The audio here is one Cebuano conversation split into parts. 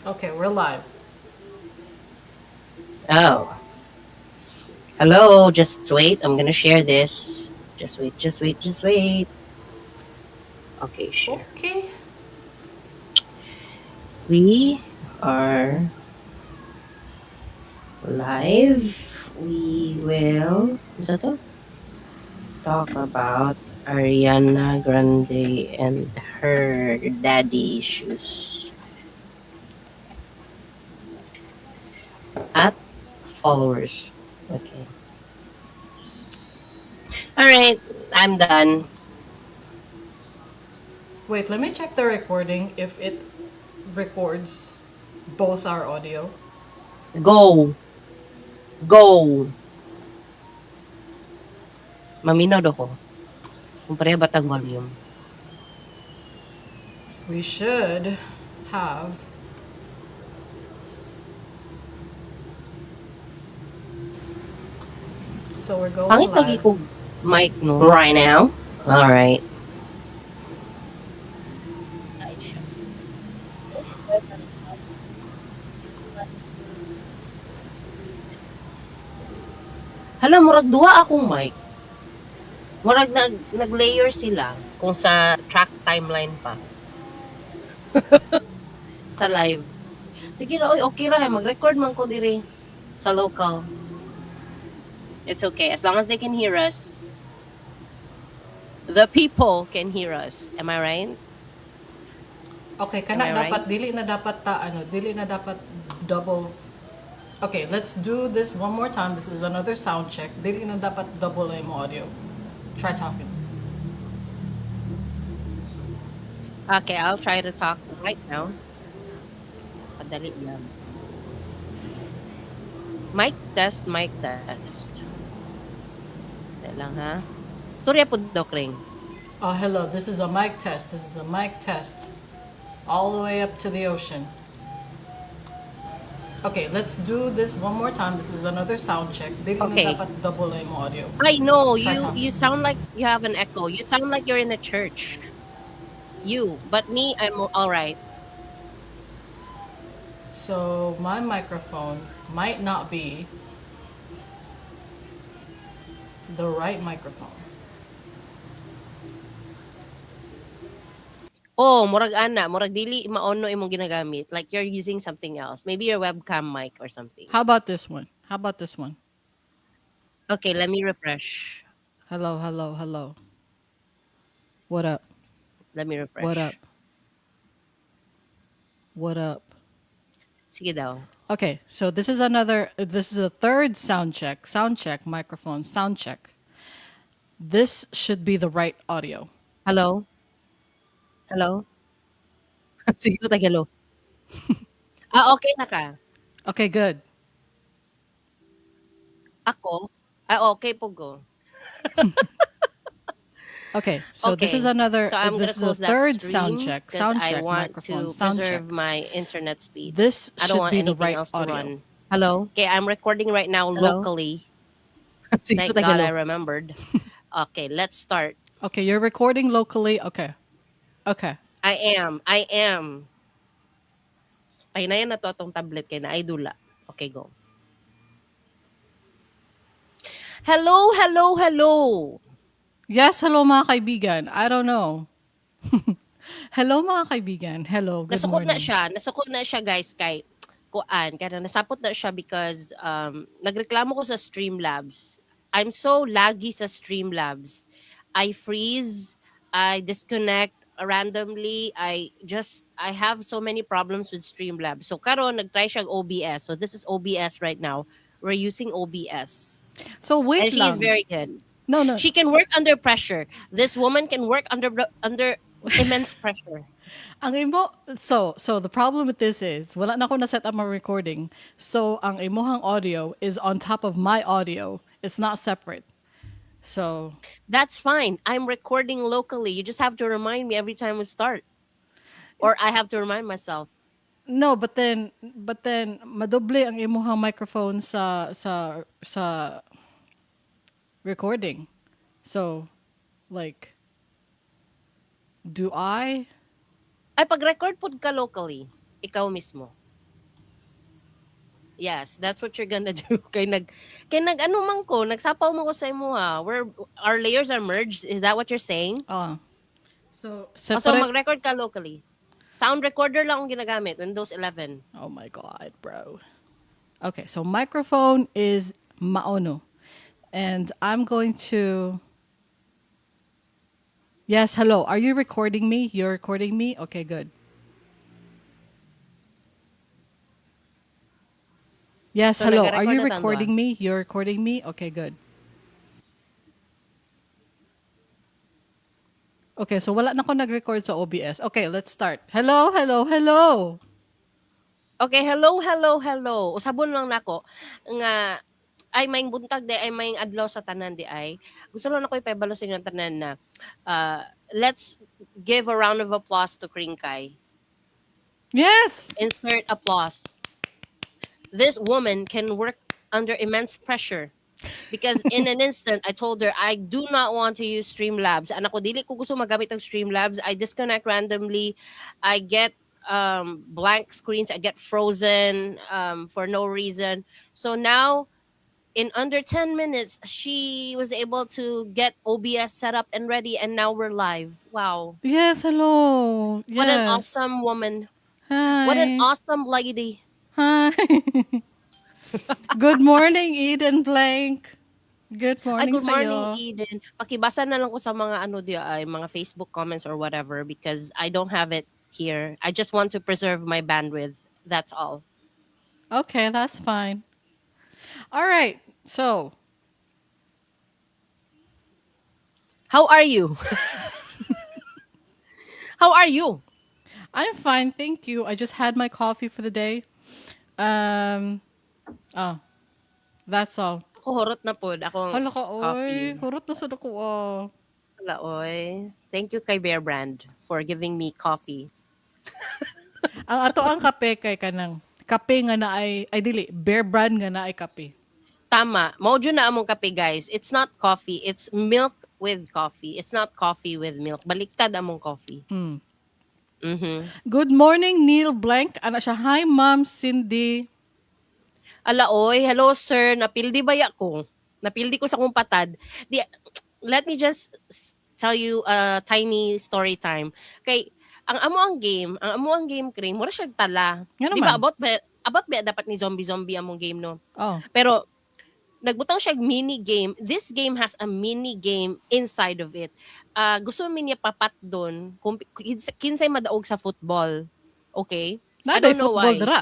Okay, we're live. Oh. Hello, just wait. I'm gonna share this. Just wait, just wait, just wait. Okay, share. Okay. We are live. We will, is that all? Talk about Ariana Grande and her daddy issues. At followers. Okay. All right, I'm done. Wait, let me check the recording if it records both our audio. Go. Go. Maminaw do ko. Kung pareha ba tag volume. We should have. So we're going Pangit lagi live. ko mic, no? Right now? All right. Hala, murag duha akong mic. Murag nag-layer sila kung sa track timeline pa. Sa live. Sige ra, oy, okay ra. Mag-record man ko diri sa local. It's okay. As long as they can hear us. The people can hear us. Am I right? Okay, Am kana I dapat right? dili na dapat ta ano, dili na dapat double. Okay, let's do this one more time. This is another sound check. Dili na dapat double ang audio. Try talking. Okay, I'll try to talk right now. Padali lang. Mic test, mic test. Dali lang ha. Storya po daw, Kring. Oh, hello. This is a mic test. This is a mic test. All the way up to the ocean. Okay, let's do this one more time. This is another sound check. Dili na Okay. dapat double ang audio. I know. Try You talking. you sound like you have an echo. You sound like you're in a church. You, but me, I'm all right. So my microphone might not be the right microphone. Oh, murag ana, murag dili maono imong ginagamit. Like you're using something else. Maybe your webcam mic or something. How about this one? How about this one? Okay, let me refresh. Hello, hello, hello. What up? Let me refresh. What up? What up? Sige daw. Okay, so this is another, this is a third sound check. Sound check, microphone, sound check. This should be the right audio. Hello? Hello? Sige ko, hello. Ah, okay na ka. Okay, good. Ako? Ah, okay po go. Okay, so this is Okay. another, So I'm this going to is a close that third sound stream check. 'cause Sound I check, want microphone, to sound check. preserve my internet speed. This I don't should want be the anything right else to audio. run. Hello? Okay, I'm recording right now Hello? locally. Sige Thank ko, God hello. I remembered. Okay, let's start. Okay, you're recording locally. Okay. Okay. I am. I am. Pahinayan na to atong tablet kay naay dula. Okay, go. Hello, hello, hello. Yes, hello mga kaibigan. I don't know. Hello mga kaibigan. Hello, good Nasukot na morning. siya. Nasukot na siya, guys, kay kuan. Kaya nasapot na siya because nagreklamo ko sa Streamlabs. I'm so laggy sa Streamlabs. I freeze, I disconnect randomly. I have so many problems with Streamlabs. So karon nagtry siya OBS. So this is OBS right now. We're using OBS. So wait And she is lang. very good. No. She can work under pressure. This woman can work under immense pressure. Ang imo, so the problem with this is wala na ko na set up my recording. So ang imuhang audio is on top of my audio. It's not separate. So that's fine. I'm recording locally. You just have to remind me every time we start. Or I have to remind myself. No, but then madoble ang imuhang microphone sa recording. So like, do I? Ay, pag-record pod ka locally, ikaw mismo. Yes, that's what you're gonna do. Kay nag ano man ko, nagsapaw mo ko sa imo ha. Where our layers are merged. Is that what you're saying? Ah. So, Oh, so separate. mag-record ka locally. Sound recorder lang ang ginagamit, Windows 11. Oh my God, bro. Okay, so microphone is Maono. And I'm going to. Yes, hello. Are you recording me? You're recording me? Okay, good. Yes, So hello. Are nag-record you na tang duha. recording me? You're recording me? Okay, good. Okay, so wala na ko nag-record sa OBS. Okay, let's start. Hello, hello, hello. Okay, hello, hello, hello. Usabon lang nako nga ay maayong buntag di ay, maayong adlaw sa tanan di ay. Gusto lang nako ipahibalo sa inyo ang tanan na let's give a round of applause to Kringkay. Yes. Insert applause. This woman can work under immense pressure because in an instant I told her I do not want to use Streamlabs. And ako, dili ko gusto magamit ang Streamlabs. I disconnect randomly. I get blank screens. I get frozen for no reason. So now in under 10 minutes she was able to get OBS set up and ready, and now we're live. Wow. Yes, hello. What an Yes. awesome woman. What an Hi. awesome lady. Hi. Good morning, Eden Blank. Good Ay, morning good morning, sa'yo. Eden. Pakibasa na lang ko sa mga ano di ay mga Facebook comments or whatever because I don't have it here. I just want to preserve my bandwidth. That's all. Okay, that's fine. All right. So, How are you? How are you? I'm fine, thank you. I just had my coffee for the day. Um, oh, that's all. Ako hurot na pod akong Hala ka, coffee. oy. Hurot na sad ako, oh. Hala, oy. Thank you kay Bear Brand for giving me coffee. Ang ato ang kape kay kanang kape nga na ay dili, Bear Brand nga na ay kape. Tama. Mao jud na among kape, guys. It's not coffee. It's milk with coffee. It's not coffee with milk. Baliktad among coffee. Good morning, Neil Blank. Ana siya, hi Ma'am Cindy. Ala oy, hello sir, napildi ba ko? Napildi ko sa akong patad. Di, let me just tell you a tiny story time. Kay ang amo ang game kring, mura siya tala. Nga Di ba naman. about ba dapat ni zombie zombie among game, no? Oh. Pero nagbutang siya og mini game. This game has a mini game inside of it. Ah, gusto mi niya papat doon kung kinsay madaog sa football. Okay? I Naa don't know football why. dira.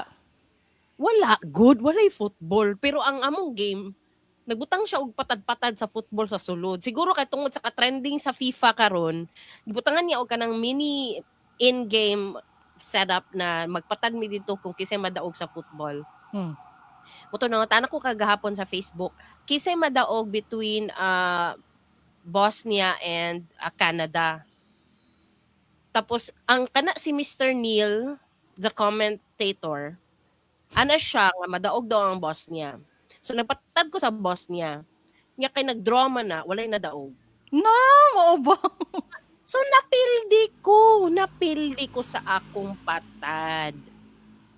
Wala, good. Walay football. Pero ang among game, nagbutang siya og patad-patad sa football sa sulod. Siguro kay tungod sa ka-trending sa FIFA karon, gibutangan niya og kanang mini in-game setup na magpatad mi dito kung kinsay madaog sa football. Mao to nangutana ko kagahapon sa Facebook, kinsay madaog between Bosnia and Canada. Tapos ang kana si Mr. Neil, the commentator, ana siya nga madaog daw ang Bosnia. So nagpatad ko sa Bosnia. Nya kay nag-draw man na, walay nadaog. No, mao ba? So napildi ko sa akong patad.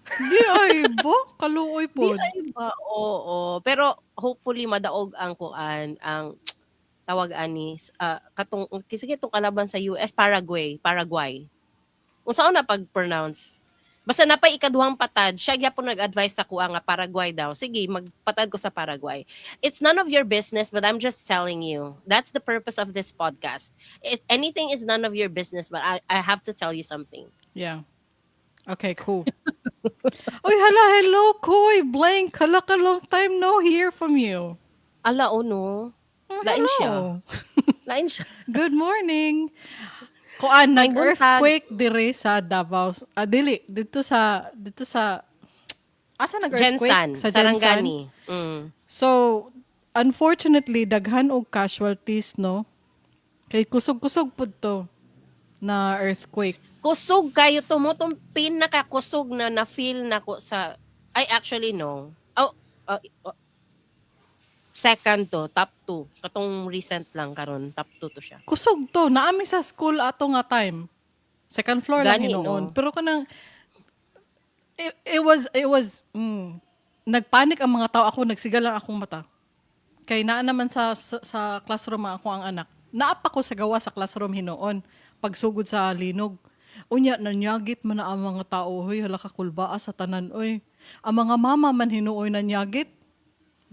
Di ay ba? Kaluoy Di pod. ay ba? Oo. Pero hopefully madaog ang kuan, ang tawag ani katong kasi itong kalaban sa US, Paraguay, Paraguay. Unsa na pag-pronounce? Basta napay ikaduhang patad, siya gyapon nag-advise sa kuha nga Paraguay daw. Sige, magpatad ko sa Paraguay. It's none of your business, but I'm just telling you. That's the purpose of this podcast. If anything is none of your business, but I have to tell you something. Yeah. Okay, cool. Oy, hala, hello, Koy Blank. Hala ka, long time no hear from you. Ala, oh no. Oh, Lain siya. hello. Lain siya. Good morning. Kuan Maayong buntag. nag-earthquake dire sa Davao. Ah, dili dito sa asa nag-earthquake? GenSan. Sa GenSan. Sarangani. So, unfortunately daghan og casualties, no? Kay kusog-kusog pud to na earthquake. Kusog kayo to mo tong pinakakusog na na-feel nako sa, ay, actually no. Oh, oh, second to, top 2. Katong recent lang karon, top 2 to siya. Kusog to. Naami sa school ato nga time. Second floor lang Gani, hinuon. no? Pero kanang it was Nagpanik ang mga tao. Ako, nagsiga lang akong mata. Kay naa naman sa classroom ang ako ang anak. Naa pa ko sa gawa sa classroom hinuon. Pagsugod sa linog. Unya, nanyagit man na ang mga tao. Hoy, hala ka kulbaa sa tanan. Oy. Ang mga mama man hinuoy nanyagit.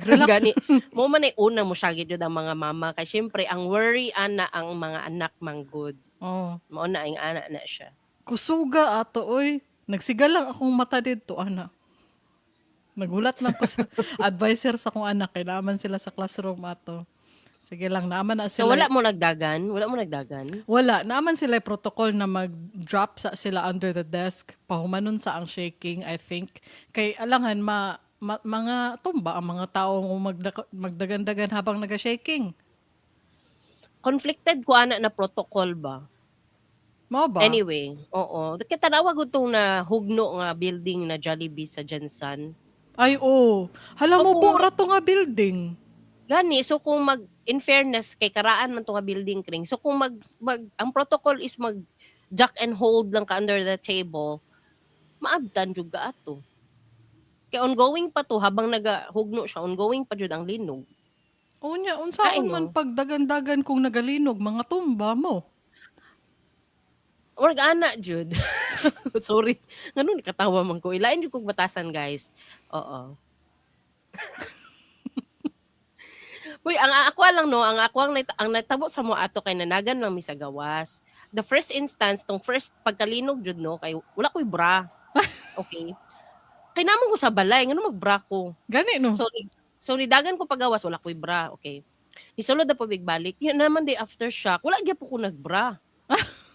Relax. Gani, mo man ay una mo syagit jud ang mga mama kay syempre ang worry ana ang mga anak manggod. Oh. Mao na ang ana na siya. Kusuga ato, oy. Nagsiga lang akong mata dito, ana. Nagulat lang ko sa advisor sa akong anak. Kay naa man sila sa classroom ato. Sige lang, naa man na So sila. wala mo nagdagan? Wala mo nagdagan? Wala. Naa man sila protocol na mag-drop sa sila under the desk. Pahumanon sa ang shaking, I think. Kay alangan, mga tumba ang mga tao kung magdagan-dagan habang naga-shaking. Conflicted ko ana na protocol ba? Mao ba? Anyway, oo. Kaya tanawa gud tong na hugno nga building na Jollibee sa GenSan. Ay, oo. Hala mo, So, bura to nga building. Gani, so kung mag, in fairness, kay karaan man to nga building kring. So kung mag ang protocol is mag duck and hold lang ka under the table, maabdan jud ka ato. Kay ongoing pa to habang nagahugno siya, ongoing pa jud ang linog. Unya, unsaon Ay, no. man pagdagan-dagan kung nagalinog, mga tumba mo. Murag ana jud. Sorry. Ngano nakatawa man ko. Ilain jud kog batasan, guys. Oo. Uy, ang ako lang no, ang ako ang natabo sa mo ato kay nanagan lang mi sa gawas. The first instance tong first pagkalinog jud no kay wala koy bra. Okay. Kay namo ko sa balay ngano magbra ko. Gani no. So nidagan ko pagawas wala koy bra, okay. Nisulod na po balik. Yan naman di aftershock, wala gyapon ko nagbra.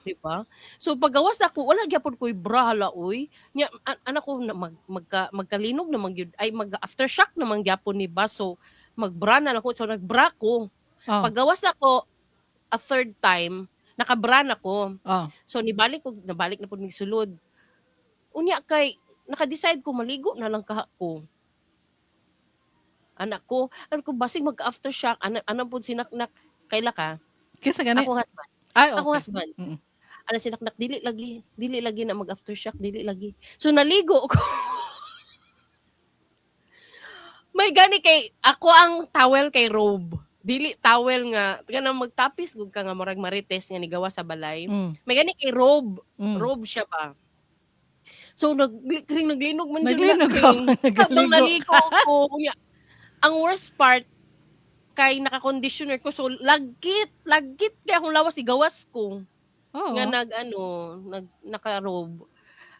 Di ba? So paggawas ako, wala gyapon ko'y bra hala oy. Nya anak ko na magkalinog na magyud ay mag aftershock naman gyapon ni ba. So magbra na ako. So nagbra ko. Oh. Paggawas ako a third time, nakabra na ko. Oh. So nibalik ko, nabalik na pud mig sulod. Unya kay naka-decide ko maligo na lang kaha ko. Anak ko, ano ko basig mag aftershock, ana ana pud sinaknak kaila ka? Kinsa gani? Ako husband. Ay, Ako okay. husband. Ana sinaknak dili lagi na mag aftershock, dili lagi. So naligo ko. May gani kay ako ang towel kay robe. Dili towel nga kanang magtapis gud ka nga murag marites nga nigawa sa balay. May gani kay robe. Robe siya ba. So nag kring naglinog man jud na Naglinog kring. habang Habang nagaligo. naligo ko. Unya, ang worst part kay naka-conditioner ko so lagkit, lagkit kay akong lawas igawas ko. Oo. Nga nag ano, nag naka-robe.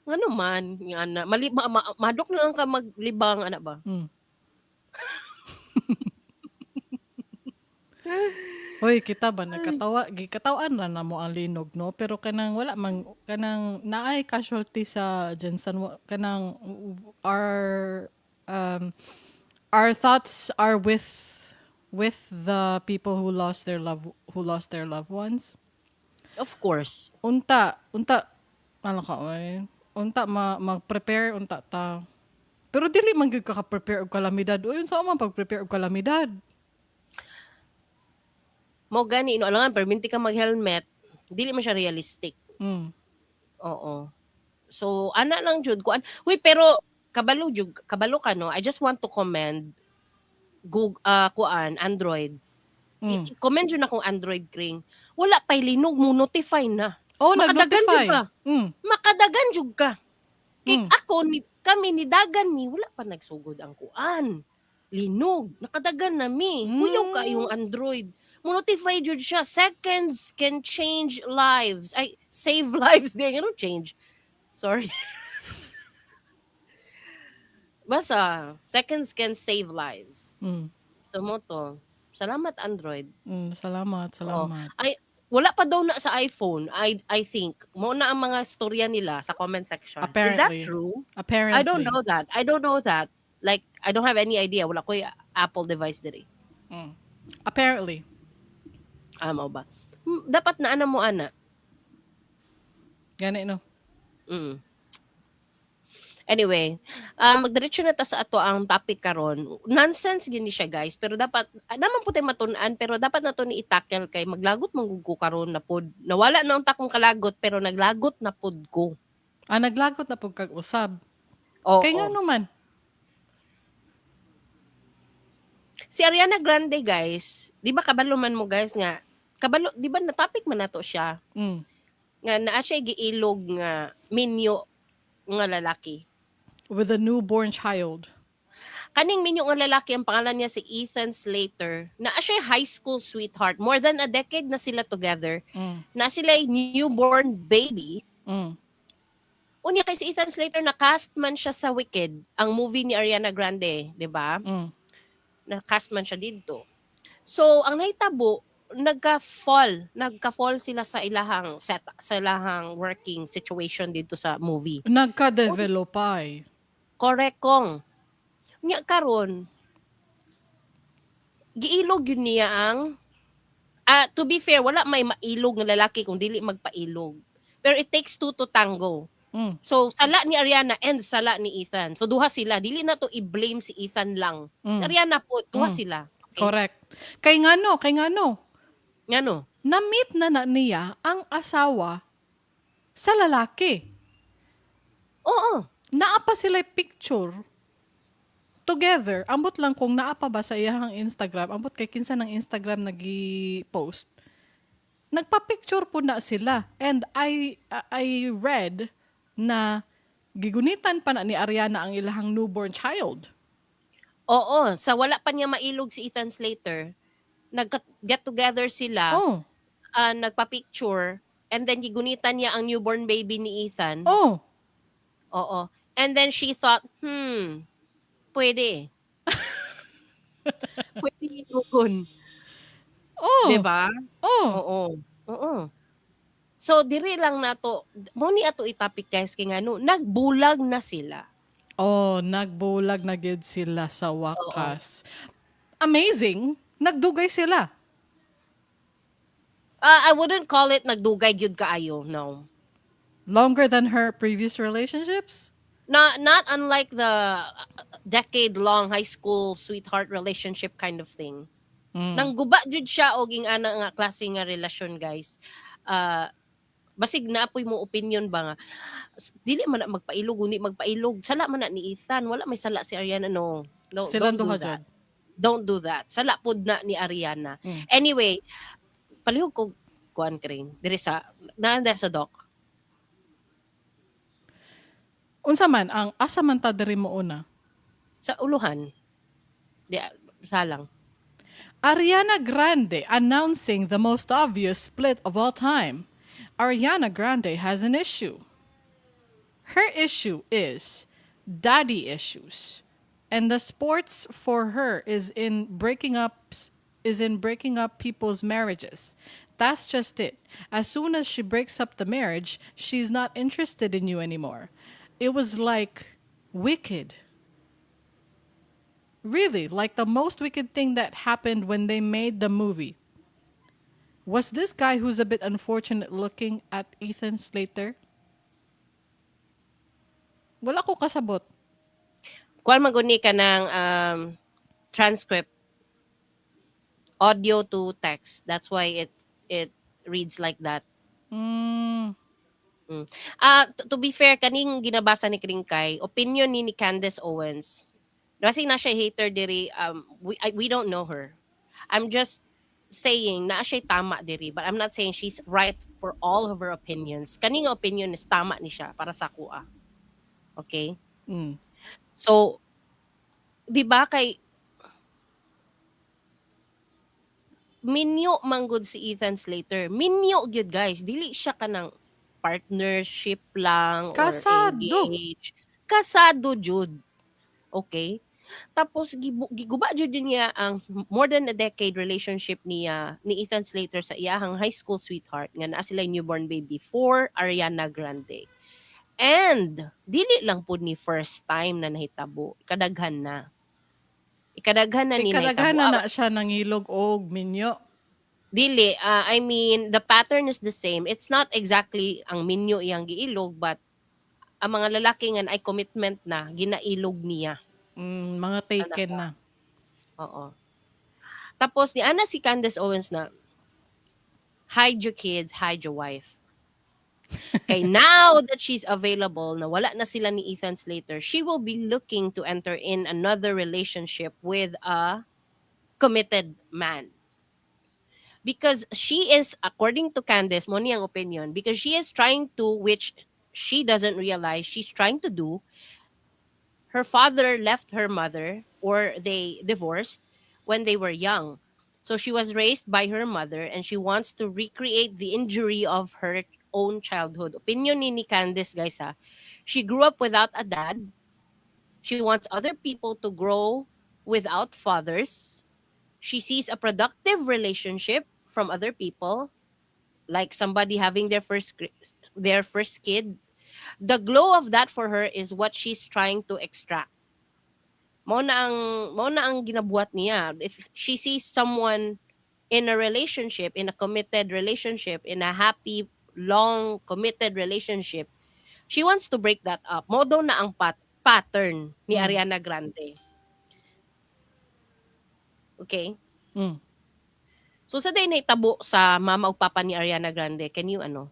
Ngano man nga na mali madok na lang ka maglibang ana ba. Hoy, kita ba nagkatawa, gikatawan ra na mo ang linog no, pero kanang wala man kanang naay casualty sa GenSan kanang our thoughts are with the people who lost their loved ones. Of course. Unta, unta ano ka oy? Unta mag-prepare unta ta. Pero dili man gyud ka ka-prepare og kalamidad. Uy, unsa man pag-prepare og kalamidad? Mo gani no alangan perminti ka mag-helmet, dili man siya realistic. Oo. So ana lang jud kuan. Huy pero kabalo jud kabalo ka no. I just want to commend Google kuan Android. I-commend jud akong Android kring. Wala pay linog mo notify na. Oh, Makadagan jud nag-notify. ka. Makadagan jud ka. Kay ako ni kami ni dagan mi wala pa nagsugod ang kuan. Linog, nakadagan na mi. Kuyaw ka yung Android. Mo notify jud siya. Seconds can change lives. Ay, save lives. Di, ganun change. Sorry. Basta, seconds can save lives. So mo to. Salamat Android. Salamat, Oo. salamat. Ay, wala pa daw na sa iPhone, I think. Mo na ang mga storya nila sa comment section. Is that Apparently. true? Apparently. I don't know that. I don't know that. Like, I don't have any idea. Wala ko'y Apple device diri. Apparently. Ah, mao ba? Dapat na ana mo, ana. Gani, no? Anyway, magdiretso na ta sa ato ang topic karon. Nonsense gini siya, guys, pero dapat naman po tayo matun-an, pero dapat na to ni i-tackle kay maglagot man gud ko karon na pod. Nawala na ang takong kalagot pero naglagot na pod ko. Ah, naglagot na pod kag usab. Oo. Kay ngano man? Si Ariana Grande, guys, di ba kabalo man mo, guys, nga kabalo, di ba na topic man nato siya nga naa siya giilog nga minyo nga lalaki? With a newborn child. Kaning minyo nga lalaki, ang pangalan niya si Ethan Slater. Naa siya high school sweetheart. More than a decade na sila together. Na sila newborn baby. Unya kay si Ethan Slater, na-cast man siya sa Wicked, ang movie ni Ariana Grande, di ba? Mm. Na-cast man siya didto. So, ang nahitabo, nagka-fall sila sa ilahang set, sa ilahang working situation didto sa movie. Nagka-develop ay. Correct kong. Nya karon, giilog gyud niya ang to be fair, wala may mailog nga lalaki kung dili magpailog. Pero it takes two to tango. So sala ni Ariana and sala ni Ethan. So duha sila, dili na to i-blame si Ethan lang. Si Ariana po, duha sila. Okay? Correct. Kay ngano, Ngano? Na-meet na na niya ang asawa sa lalaki. Naa pa sila picture together. Ambot lang kung naa pa ba sa iyahang Instagram. Ambot kay kinsa ng Instagram nagi-post. Nagpa-picture po na sila. And I read na gigunitan pa na ni Ariana ang ilahang newborn child. Oo, sa wala pa niya mailog si Ethan Slater, nag-get together sila, nagpa-picture, and then gigunitan niya ang newborn baby ni Ethan. Oo. And then she thought, pwede. Pwede ilugon." Diba? Oh. Oo. Oo. So, diri lang nato, mo ni ato i-topic, guys, kay ngano, nagbulag na sila. Oh, nagbulag na gid sila sa wakas. Amazing, nagdugay sila. I wouldn't call it nagdugay gyud kaayo, no. Longer than her previous relationships? Not unlike the decade-long high school sweetheart relationship kind of thing. Nangguba jud siya og ing-ana nga klase nga relasyon, guys. Basig naa poy mo opinion ba nga dili man na magpailog, uni magpailog. Sala man na ni Ethan, wala may sala si Ariana, no. No, Silang don't do duha that. jud. Don't do that. Sala pud na ni Ariana. Anyway, palihog ko kuan kring diri sa naa diri sa doc. Unsa man ang asa man ta diri mo una? Sa uluhan. Di salang. Ariana Grande announcing the most obvious split of all time. Ariana Grande has an issue. Her issue is daddy issues. And the sports for her is in breaking up people's marriages. That's just it. As soon as she breaks up the marriage, she's not interested in you anymore. It was like Wicked. Really, like the most wicked thing that happened when they made the movie. Was this guy who's a bit unfortunate looking at Ethan Slater? Wala ko kasabot. Kuan man guni ka ng transcript, audio to text. That's why it reads like that. To be fair, kaning ginabasa ni Kringkay, opinion ni Candace Owens. Kasi na siya hater diri, we don't know her. I'm just saying na siya tama diri, but I'm not saying she's right for all of her opinions. Kaning opinion is tama ni siya para sa akoa. Okay? Mm. So, 'di ba kay minyo manggod si Ethan Slater. Minyo gyud, guys, dili siya kanang partnership lang or Kasado. Engaged. Kasado jud. Okay? Tapos giguba jud niya ang more than a decade relationship niya ni Ethan Slater sa iyahang high school sweetheart nga naa sila newborn baby for Ariana Grande. And dili lang pud ni first time na nahitabo, kadaghan na. Ikadaghan na ni Ikadaghan nahitabo. Na na siya nangilog og minyo. Dili, I mean, the pattern is the same. It's not exactly ang minyo iyang giilog, but ang mga lalaki nga ay commitment na, ginailog niya. Mga taken na. Oo. Tapos ni ana si Candace Owens na, "Hide your kids, hide your wife." Kay now that she's available, na wala na sila ni Ethan Slater, she will be looking to enter in another relationship with a Committed man. Because she is, according to Candice, mao ni ang opinion, because she is trying to, which she doesn't realize she's trying to do, her father left her mother or they divorced when they were young. So she was raised by her mother and she wants to recreate the injury of her own childhood. Opinion ni Candice, guys, ha. She grew up without a dad. She wants other people to grow without fathers. She sees a productive relationship from other people, like somebody having their first kid. The glow of that for her is what she's trying to extract. Mao na ang ginabuhat niya. If she sees someone in a relationship, in a committed relationship, in a happy, long committed relationship, she wants to break that up. Mao daw na ang pattern ni Ariana Grande. Okay? Mm. So unsa diay nahitabo sa mama ug papa ni Ariana Grande? Can you ano?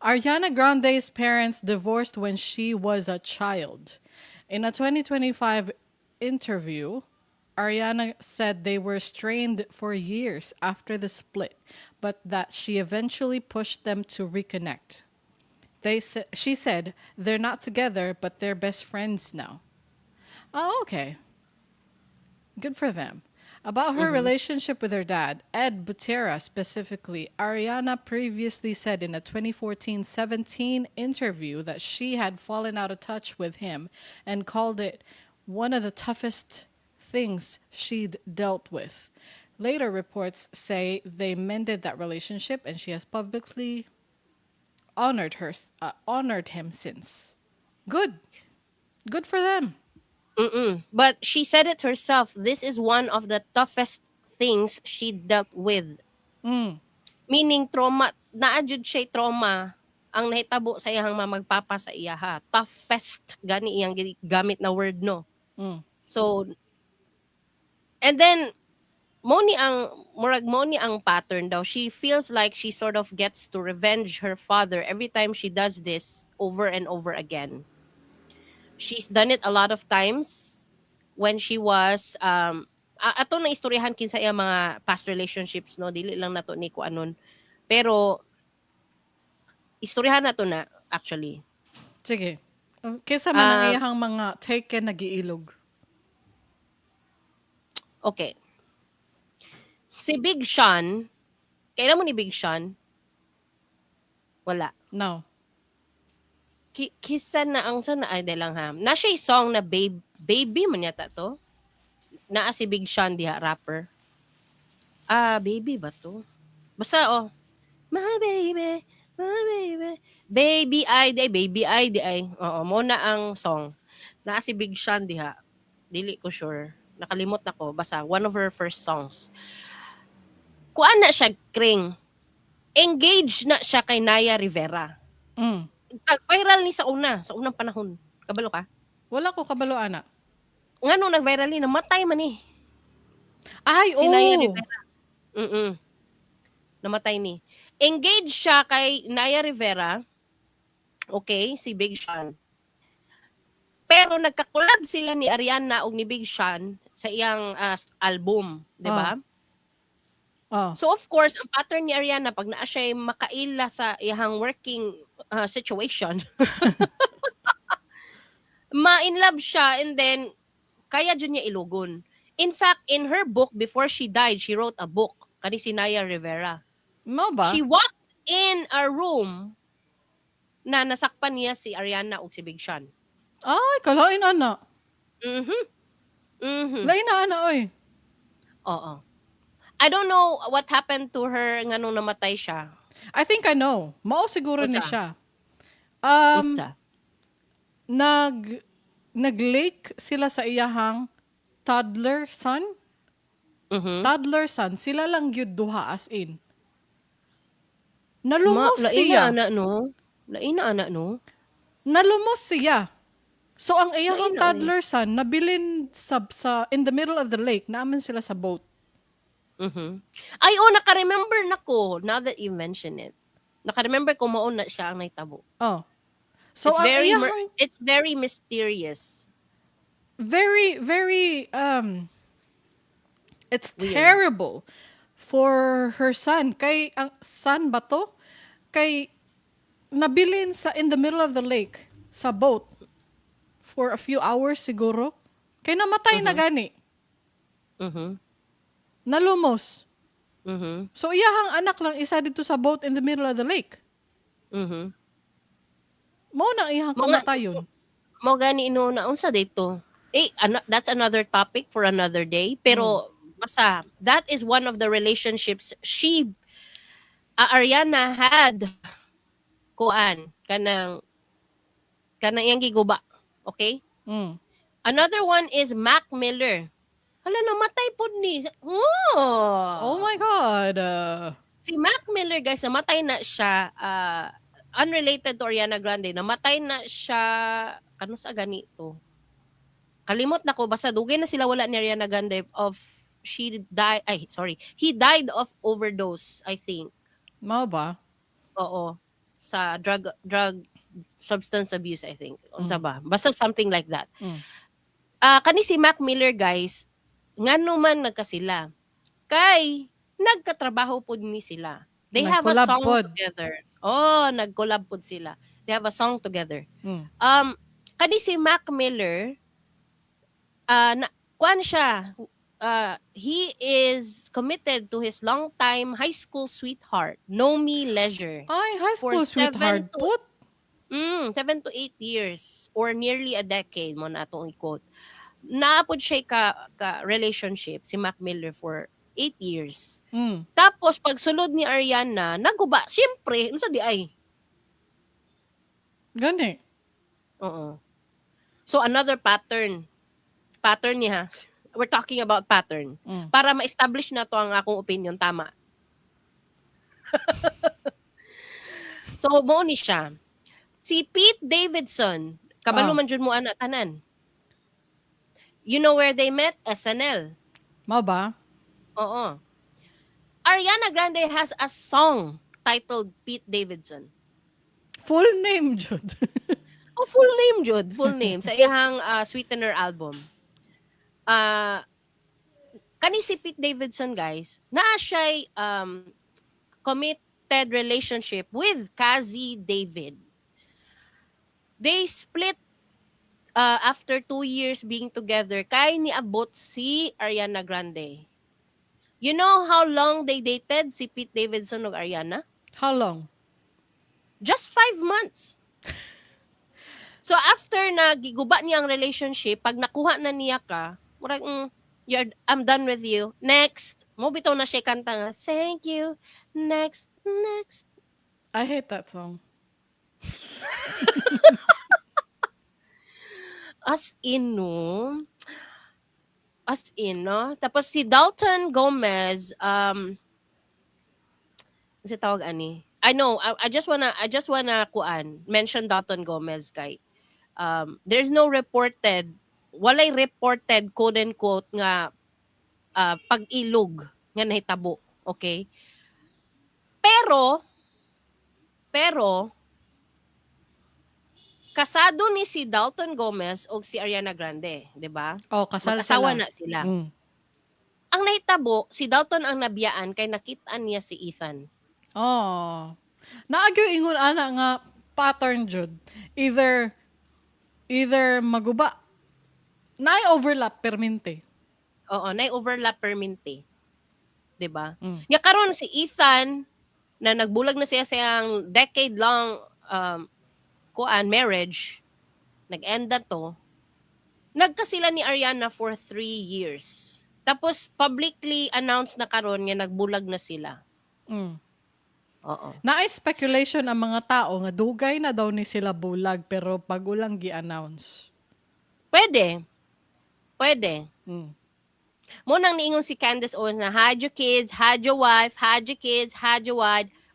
Ariana Grande's parents divorced when she was a child. In a 2025 interview, Ariana said they were strained for years after the split, but that she eventually pushed them to reconnect. She said they're not together, but they're best friends now. Oh, okay. Good for them. About her relationship with her dad, Ed Butera specifically, Ariana previously said in a 2014-17 interview that she had fallen out of touch with him and called it one of the toughest things she'd dealt with. Later reports say they mended that relationship and she has publicly honored him since. Good. Good for them. But she said it herself. This is one of the toughest things she dealt with. Meaning trauma, naa jud siya trauma ang nahitabo sa iyang mama ug papa sa iyaha. Toughest gani iyang gamit na word, no. So and then mao ni ang murag mao ni ang pattern daw. She feels like she sort of gets to revenge her father every time she does this over and over again. She's done it a lot of times when she was ato na istoryahan kinsa iya mga past relationships, no, dili lang nato ni kuanon, pero istoryahan nato na actually. Sige. Kinsa man ang iyahang mga taken nagiilog. Okay, si Big Sean, kailan mo ni Big Sean? Wala. No. Kisa na ang sa na ay di lang ha. Na siya song na babe baby man yata to. Naa si Big Sean diha, rapper. Ah, baby ba to? Basta oh. My baby, my baby. Baby I di baby I di ay. Oo, mao na ang song. Naa si Big Sean diha. Dili ko sure. Nakalimot nako, basta one of her first songs. Kuan na siya, Kring. Engaged na siya kay Naya Rivera. Nag-viral ni sa una, sa unang panahon. Kabalo ka? Wala ko kabalo ana. Ngano nag-viral ni? Namatay man ni. Ay, Si Naya oo. Rivera. Namatay ni. Engaged siya kay Naya Rivera. Okay, si Big Sean. Pero nagka-collab sila ni Ariana ug ni Big Sean sa iyang album, di ba? Oh. So of course, ang pattern ni Ariana, pag naa siya makaila sa iyang working situation, ma-in love siya and then kaya jud niya ilugon. In fact, in her book before she died, she wrote a book kani si Naya Rivera. Mao ba? She walked in a room na nasakpan niya si Ariana ug si Big Sean. Ay, kalain ana. Lain na ana oy. Oo. I don't know what happened to her nganong namatay siya. I think I know. Mao siguro ni Unsa? Siya. Unsa? Nag-lake sila sa iyahang toddler son. Toddler son, sila lang gyud duha, as in. Nalumos Lain siya. na ana, no? Lain na ana, no? Nalumos siya. So ang iyahang Lain na, oy. Toddler son nabilin sa in the middle of the lake, naa man sila sa boat. Ay, oh, naka-remember na ko now that you mention it. Naka-remember ko mao na siya ang nahitabo. Oh. So It's ang very iyahang it's very mysterious. Very very It's Weird. Terrible for her son. Kay ang son ba to? Kay nabilin sa in the middle of the lake sa boat for a few hours siguro. Kay namatay na gani. Nalumos. So iyahang anak lang isa didto sa boat in the middle of the lake. Mao na iyahang kamatayon. Mao gani no na unsa dito. Eh ano, that's another topic for another day. Pero basta that is one of the relationships she Ariana had, kuan, kanang iyang giguba. Okay? Another one is Mac Miller. Hala, namatay pod ni. Oh. Oh my God. Si Mac Miller, guys, namatay na siya, unrelated to Ariana Grande. Namatay na siya kano sa ganito. Kalimot na ko, basta dugay na sila wala ni Ariana Grande of she died, ay sorry, he died of overdose, I think. Mao ba? Oo. Sa drug substance abuse, I think. Unsa ba? Basta something like that. Ah, kani si Mac Miller, guys, ngano man nagkasila? Kay nagkatrabaho pod ni sila. They have a Nag-collab song pod. Together. Oh, nag-collab pod sila. They have a song together. Kani si Mac Miller, na, kuan siya, he is committed to his longtime high school sweetheart, Nomi Leisure. Ay, high For school 7 sweetheart pud. 7 to 8 years or nearly a decade mao na atong i-quote. Naa pod siya ka relationship si Mac Miller for 8 years. Tapos pagsulod ni Ariana, naguba. Siyempre, unsa diay? Gani. Oo. So another pattern. Pattern niya. We're talking about pattern. Para ma-establish na to ang akong opinion tama. So mao ni siya. Si Pete Davidson, kabalo man jud mo ana tanan. You know where they met? SNL. Mao ba? Oo. Ariana Grande has a song titled Pete Davidson. Full name, jud. Oh, full name, jud. Full name. Sa iyang Sweetener album. Kani si Pete Davidson, guys, naa siya'y committed relationship with Cazzie David. They split after 2 years being together kay niabot si Ariana Grande. You know how long they dated, si Pete Davidson ug Ariana? How long? Just 5 months. So after na giguba niya ang relationship, pag nakuha na niya ka, murag, I'm done with you. Next." Mao bitaw na siya kanta nga, "Thank you. Next, next." I hate that song. As in, no? As in, no? Tapos si Dalton Gomez, kasi tawag ani? I know, I just wanna kuan, mention Dalton Gomez kay there's no reported, walay reported, quote unquote, nga pag-ilog nga nahitabo, okay? Pero kasado ni si Dalton Gomez og si Ariana Grande, 'di ba? Oh, kasal Mag-asawa sila. Na sila. Ang nahitabo, si Dalton ang nabiyaan kay nakit-an niya si Ethan. Oh. Naa gyoy ingon ana nga pattern jud. Either maguba. Naay overlap permente. Oo, nay overlap permente. 'Di ba? Mm. Nya karon si Ethan na nagbulag na siya sa iyang decade long kuan marriage, nag-end na to. Nagkasila ni Ariana for 3 years. Tapos publicly announced na karon nga nagbulag na sila. Oo. Naay speculation ang mga tao nga dugay na daw ni sila bulag pero bago lang gi-announce. Pwede. Pwede. Mao nang niingon si Candace Owens na hide your kids, hide your wife, hide your kids, hide your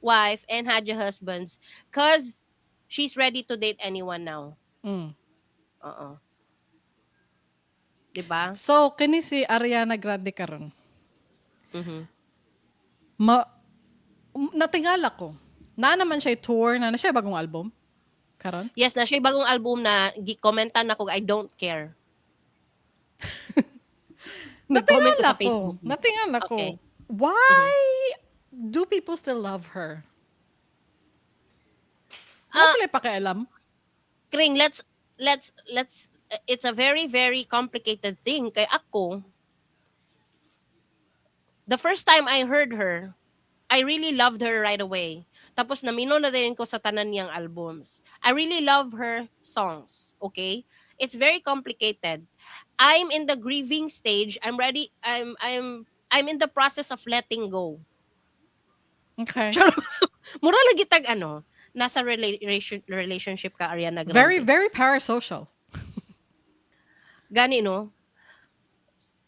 wife, and hide your husbands. 'Cause she's ready to date anyone now. Oo. Diba? So kini si Ariana Grande karon. Ma natingala ko. Naa naman siya tour, naa na siya bagong album karon. Yes, naa siya bagong album na gi-commentan nako, I don't care. Nag-comment ko Natingala sa ko. Facebook. Natingala ko. Okay. Why do people still love her? Wala Ah, sila pakialam? Kring, let's it's a very, very complicated thing. Kay ako, the first time I heard her, I really loved her right away. Tapos naminaw na din ko sa tanan niyang albums. I really love her songs, okay? It's very complicated. I'm in the grieving stage. I'm ready. I'm in the process of letting go. Mura lagi tag ano, nasa relationship ka Ariana Grande. Very, very parasocial. Gani, no?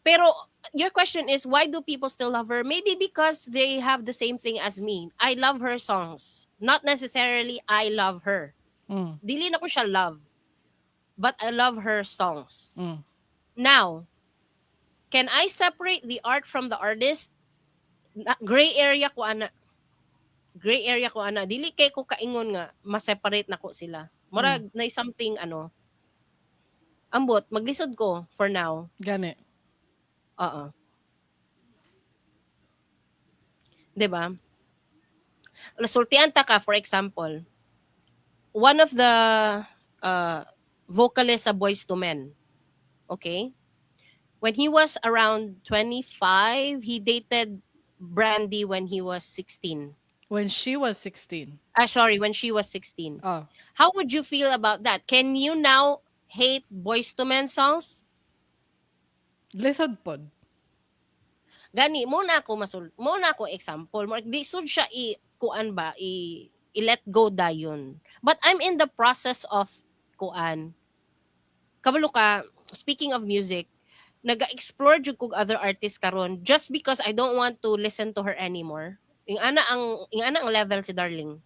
Pero your question is, why do people still love her? Maybe because they have the same thing as me. I love her songs. Not necessarily I love her. Dili na ko siya love. But I love her songs. Now, can I separate the art from the artist? Gray area ko ana. Gray area ko ana. Dili kay ko kaingon nga ma-separate nako sila. Murag na something ano. Ambot, maglisod ko for now. Gani. Oo. 'Di ba? Sultian ta ka, for example, one of the vocalists sa Boyz II Men. Okay? When he was around 25, he dated Brandy when he was 16. When she was 16. Ah, sorry, when she was 16. Oh. How would you feel about that? Can you now hate Boyz II Men songs? Lisod pod. Gani mo na ako example. Mo di sud siya i kuan ba i let go dayon. But I'm in the process of kuan. Kabalo ka, speaking of music, naga-explore jud kog other artists karon just because I don't want to listen to her anymore. Ing ana ang level si Darling.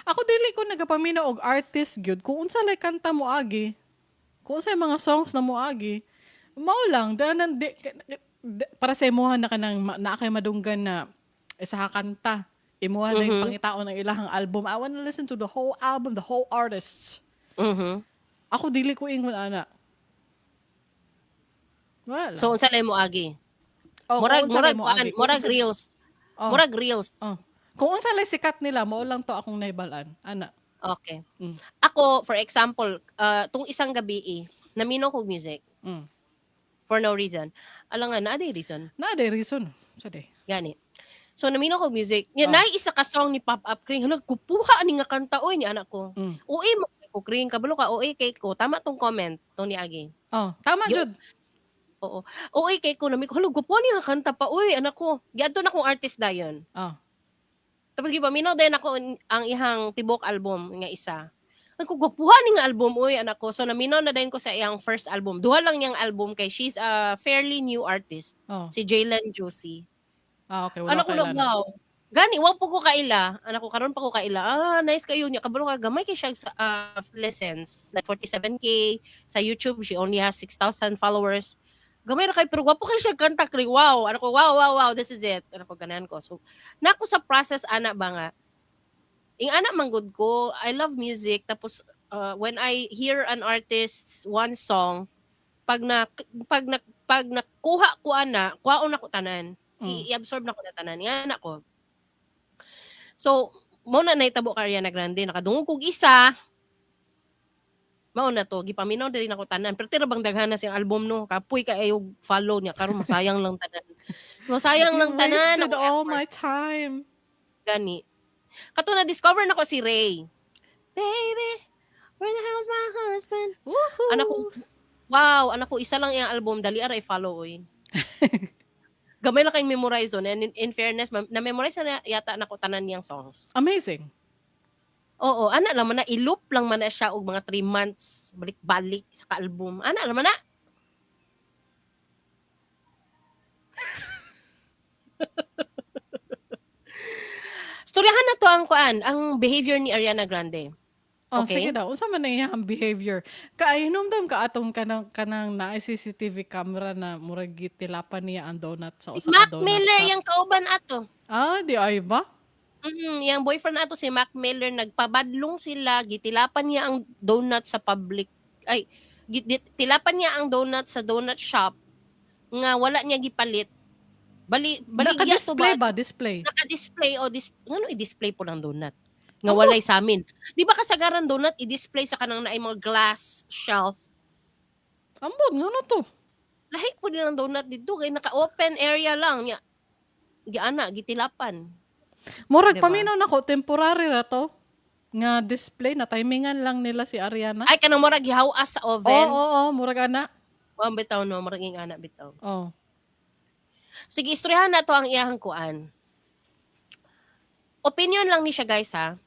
Ako dili ko nagapaminaw og artist gyud kung unsa lay kanta mo agi. Kung unsa mga songs na mo agi. Mao lang danan di, para sa imuha na kanang naa kay madunggan na isa ka kanta. Imuha na yung pangitaon ng ilahang album. I wanna listen to the whole album, the whole artists. Ako dili ko ingon ana. Wala lang. So unsa lay mo agi? Oh, Murag kung unsa murag lay mo kuan, agi, kung murag reels. Oh. Murag reels. Oh. Kung unsa lay sikat nila, mao lang to akong nahibalan. Ana. Okay. Ako, for example, tung isang gabi eh, naminaw kog music. For no reason. Alam nga, naa day reason. Naa day reason. Sa day. Gani. So, naminaw kog music. Nya, Oh. naay isa ka song ni pop up kring. Hala, kupuha ani nga kanta oy ni anak ko. Uy, mo ko kring kabalo ka uy kay ko. Tama tong comment tong ni Agi. Oh, tama jud. Oo. Uy kay ko namin ko. Hala, gupuha ni nga kanta pa oy anak ko. Giadto na kong artist dayon. Oh. Tapos gipaminaw din ako ang ihang tibok album nga isa. Ay ko gwapuha ni nga album oy anak ko. So naminaw na din ko sa iyang first album. Duha lang niyang album kay she's a fairly new artist. Oh. Si Jalen Josie. Ah, okay. Wala Anak ko kaila na, na. wow. Gani, wa po ko kaila. Anak ko, karon pa ko kaila. Ah, nice kayo niya. Kabalo ka, gamay kay siya sa listens. Like 47K. Sa YouTube, she only has 6,000 followers. Gamay ra kay pero gwapo kay siya kanta kay wow. Anak ko, wow, this is it. Anak ko, ganahan ko. So, nako sa process, ana ba nga, ing ana manggod ko, I love music. Tapos, when I hear an artist's one song, pag nakuha ko ana, kuhaon nako tanan. I-absorb na ko na tanan. Nga na ko. So, mao na nahitabo kay Ariana Grande. Nakadungog kog isa. Mao na to. Gipaminaw diri nako tanan. Pero tira bang daghan na siyang album no. Kapoy ka ayog follow niya karon masayang lang tanan. Masayang lang You tanan. wasted Ako all effort. my time. Gani. Kato na discover nako si Ray. Baby, where the hell's my husband? Woohoo! Anak ko, wow, anak ko, isa lang iyang album, dali ara i-follow, oy. Gamay lang kayong memorize on. And in fairness, na-memorize na yata nako tanan niyang songs. Amazing. Oo, ana lang man na, i-loop lang man na siya og mga 3 months, balik-balik sa ka-album. Ana lang man na. Storyahan na to ang kuan, ang behavior ni Ariana Grande. Oh, Okay. sige daw. Unsa man ang iyang behavior? Kay hinumdum ka atong kanang naay CCTV camera na murag gitilapan niya ang donut sa Si usa ka Mac donut Miller shop. yang kauban ato. Ah, di ay ba? Yang boyfriend ato si Mac Miller, nagpabadlong sila, gitilapan niya ang donut sa public. Ay, tilapan niya ang donut sa donut shop. Nga wala niya gipalit. Bali baligya to Naka-display ba? Ba? Display. Naka-display o ngano i-display po ng donut? Nga walay sa amin. Di ba kasagaran donut i-display sa kanang naay mga glass shelf? Ambot, ngano to? Lahi po din ang donut dito kay naka-open area lang niya. Giana, gitilapan. Murag Diba? paminaw nako, temporary ra to. Nga display na timingan lang nila si Ariana. Ay, kanang murag gihawas sa Oo, oven. oo, murag ana. Oh, bitaw no, murag ing ana bitaw. Oh. Sige, istoryahan na to ang iyahang kuan. Opinion lang ni siya, guys, ha.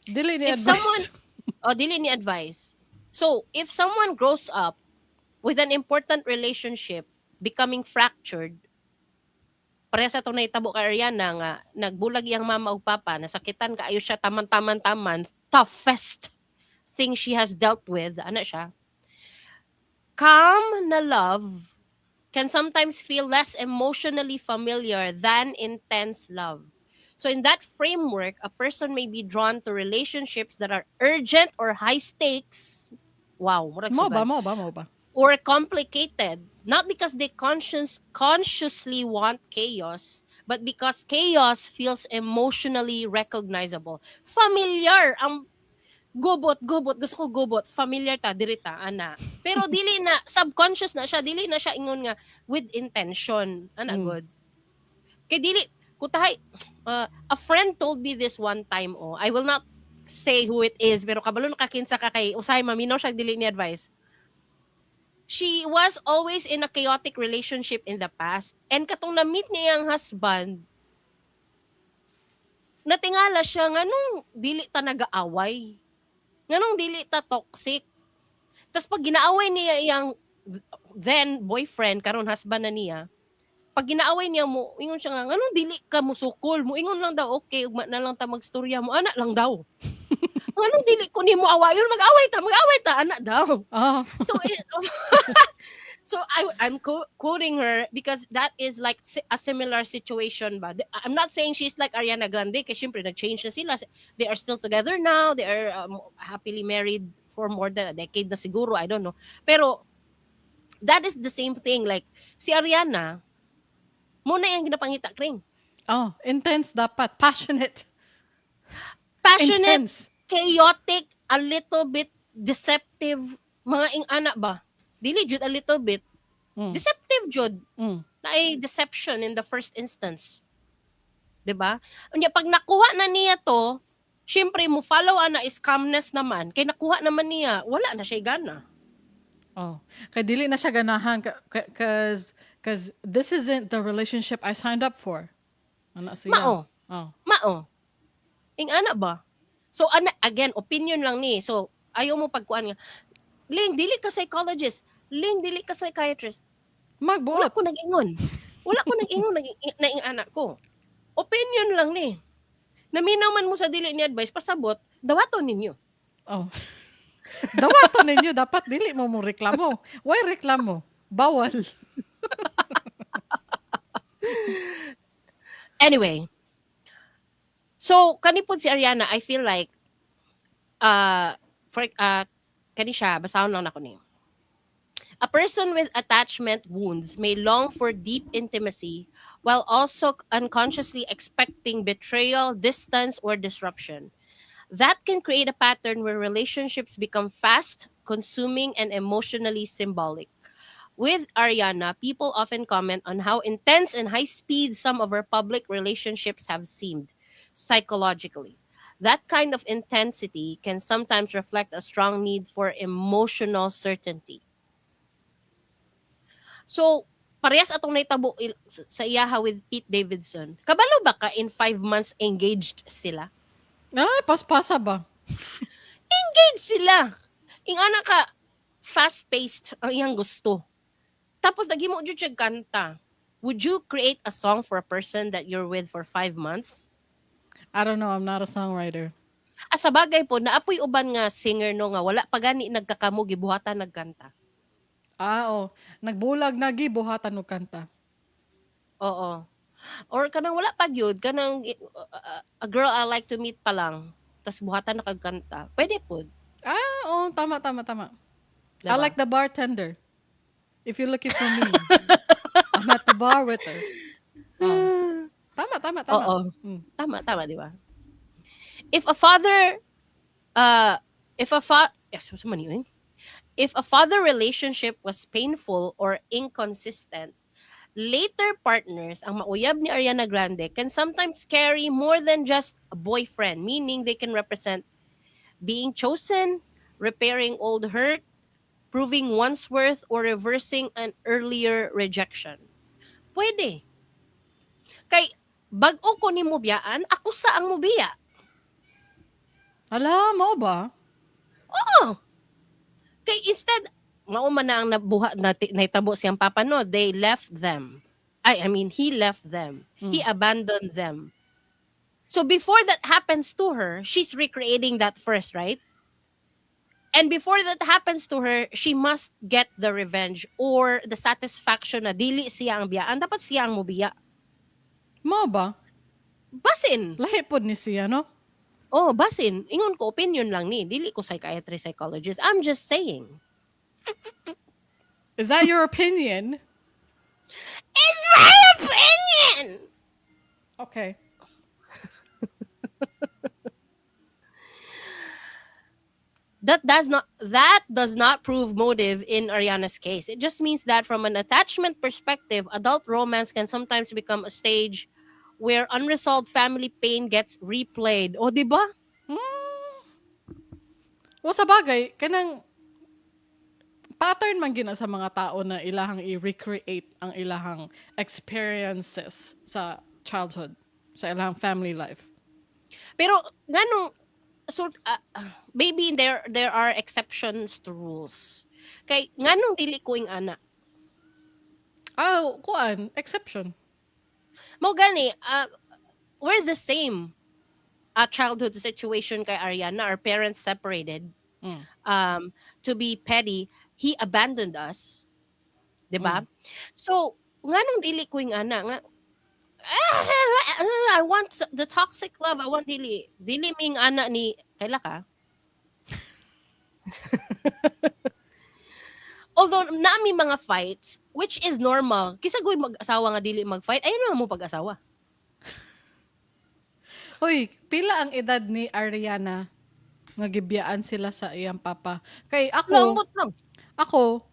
Dili ni If advice. Oh, dili ni advice. So, if someone grows up with an important relationship becoming fractured, pareha sa itong nahitabo kay Ariana nga nagbulag iyang mama ug papa, nasakitan kaayo siya taman-taman-taman, toughest thing she has dealt with, ana siya. Calm na love can sometimes feel less emotionally familiar than intense love. So in that framework, a person may be drawn to relationships that are urgent or high stakes. Wow, murag Mo ba, sugad. Mo ba, mo ba? Or complicated, not because they consciously want chaos, but because chaos feels emotionally recognizable. Familiar ang gubot, gubot, gusto ko gubot, familiar ta, diri ta, ana. Pero dili na, subconscious na siya, dili na siya ingon nga with intention, ana good. Kay dili, kutahay, a friend told me this one time, oh, I will not say who it is, pero kabalo nakakinsa ka kay usahay maminaw siya dili ni advice. She was always in a chaotic relationship in the past. And katong na-meet niya ang husband, natingala siya nganong dili ta nagaaway. Nganong dili ta toxic. Tapos pag ginaaway niya iyang then boyfriend, karon husband na niya, pag ginaaway niya mo, ingon siya nga, "Nganong dili ka musukol?" Mo ingon lang daw, "Okay, ugma na lang ta magstorya," mo ana lang daw. "Nganong dili ko nimo awayon? Mag-away ta, mag-away ta," ana daw. So I'm quoting her because that is like a similar situation ba. I'm not saying she's like Ariana Grande kasi syempre nag-change na sila. They are still together now. They are happily married for more than a decade na siguro. I don't know. Pero that is the same thing. Like si Ariana, mao na yung ginapangita, Kring. Oh, intense dapat. Passionate. Passionate, Intense. Chaotic, a little bit deceptive, mga ing-ana ba? Dili jud a little bit. Deceptive jud. Naay deception in the first instance. 'Di ba? Unya pag nakuha na niya to, syempre mo follow ana is calmness naman. Kay nakuha naman niya, wala na siya gana. Oh. Kay dili na siya ganahan 'cause this isn't the relationship I signed up for. Ana siya. Mao. Oh. Mao. Ing ana ba? So ana again, opinion lang ni. So ayaw mo pagkuan nga. "Ling, dili ka psychologist. Ling, dili ka psychiatrist." Wala Magbuot. Ko nag-ingon. Wala ko nag-ingon na ing anak ko. Opinion lang ni. Naminaw man mo sa dili ni advice, pasabot, dawaton ninyo. Oh. Dawaton ninyo, dapat dili mo mo reklamo. Why reklamo? Bawal. Anyway. So, kani pod si Ariana, I feel like for kani siya, basahon lang nako niyo. A person with attachment wounds may long for deep intimacy while also unconsciously expecting betrayal, distance, or disruption. That can create a pattern where relationships become fast, consuming, and emotionally symbolic. With Ariana, people often comment on how intense and high speed some of her public relationships have seemed psychologically. That kind of intensity can sometimes reflect a strong need for emotional certainty. So, parehas atong nahitabo sa iyaha with Pete Davidson. Kabalo ba ka in 5 months engaged sila? Ay, paspasa ba? Engaged sila. Ing ana ka fast-paced ang iyang gusto. Tapos naghimo jud siya kanta. Would you create a song for a person that you're with for 5 months? I don't know, I'm not a songwriter. Ah, sa bagay po, naapoy uban nga singer no nga wala pa gani nagkakamo gibuhatan nagkanta. Ah, oh. Nagbulag na gibuhatan og kanta. Oo. Or kanang wala pa gyud, kanang a girl I like to meet pa lang, tas buhatan na kag kanta. Pwede pod. Ah, oh, tama, tama, tama. I Diba? like the bartender. If you're looking for me. I'm at the bar with her. Oh. Tama, tama, tama. Oo. Tama, tama, di ba? If a father, if a fa- yes, sa man yun? If a father relationship was painful or inconsistent, later partners, ang mauyab ni Ariana Grande, can sometimes carry more than just a boyfriend, meaning they can represent being chosen, repairing old hurt, proving one's worth, or reversing an earlier rejection. Pwede. Kay, bag-o ko ni mobiyaan, ako sa ang mobiya. Ala, mao ba? Oo. Kay instead, mao man na ang nabuha na nahitabo siyang papa, no, they left them. I mean, he left them. He abandoned them. So before that happens to her, she's recreating that first, right? And before that happens to her, she must get the revenge or the satisfaction na dili siya ang biyaan, dapat siya ang mobiya. Mao ba? Basin. Lahi pod ni siya, no? Oh, basin. Ingon ko, opinion lang ni. Dili ko psychiatrist, psychologist. I'm just saying. Is that your opinion? It's my opinion! Okay. That does not prove motive in Ariana's case. It just means that from an attachment perspective, adult romance can sometimes become a stage where unresolved family pain gets replayed. O, di ba? O sa bagay, kanang pattern man gina sa mga tao na ilahang i-recreate ang ilahang experiences sa childhood, sa ilahang family life. Pero nganong so maybe there are exceptions to rules. Kay nganong dili ko ing ana? Oh, kuan, exception. Mo gani, we're the same childhood situation kay Ariana. Our parents separated. To be petty, he abandoned us. 'Di ba? So, nganong dili ko ing ana nga I want the toxic love. I want dili. Dili ming ana ni kaila ka? Although naami mga fights, which is normal. Kisa goy mag-asawa nga dili mag-fight, ayun na mo pag-asawa. Hoy, pila ang edad ni Ariana nga gibiyaan sila sa iyang papa? Kay ako, Lambot lang. Ako,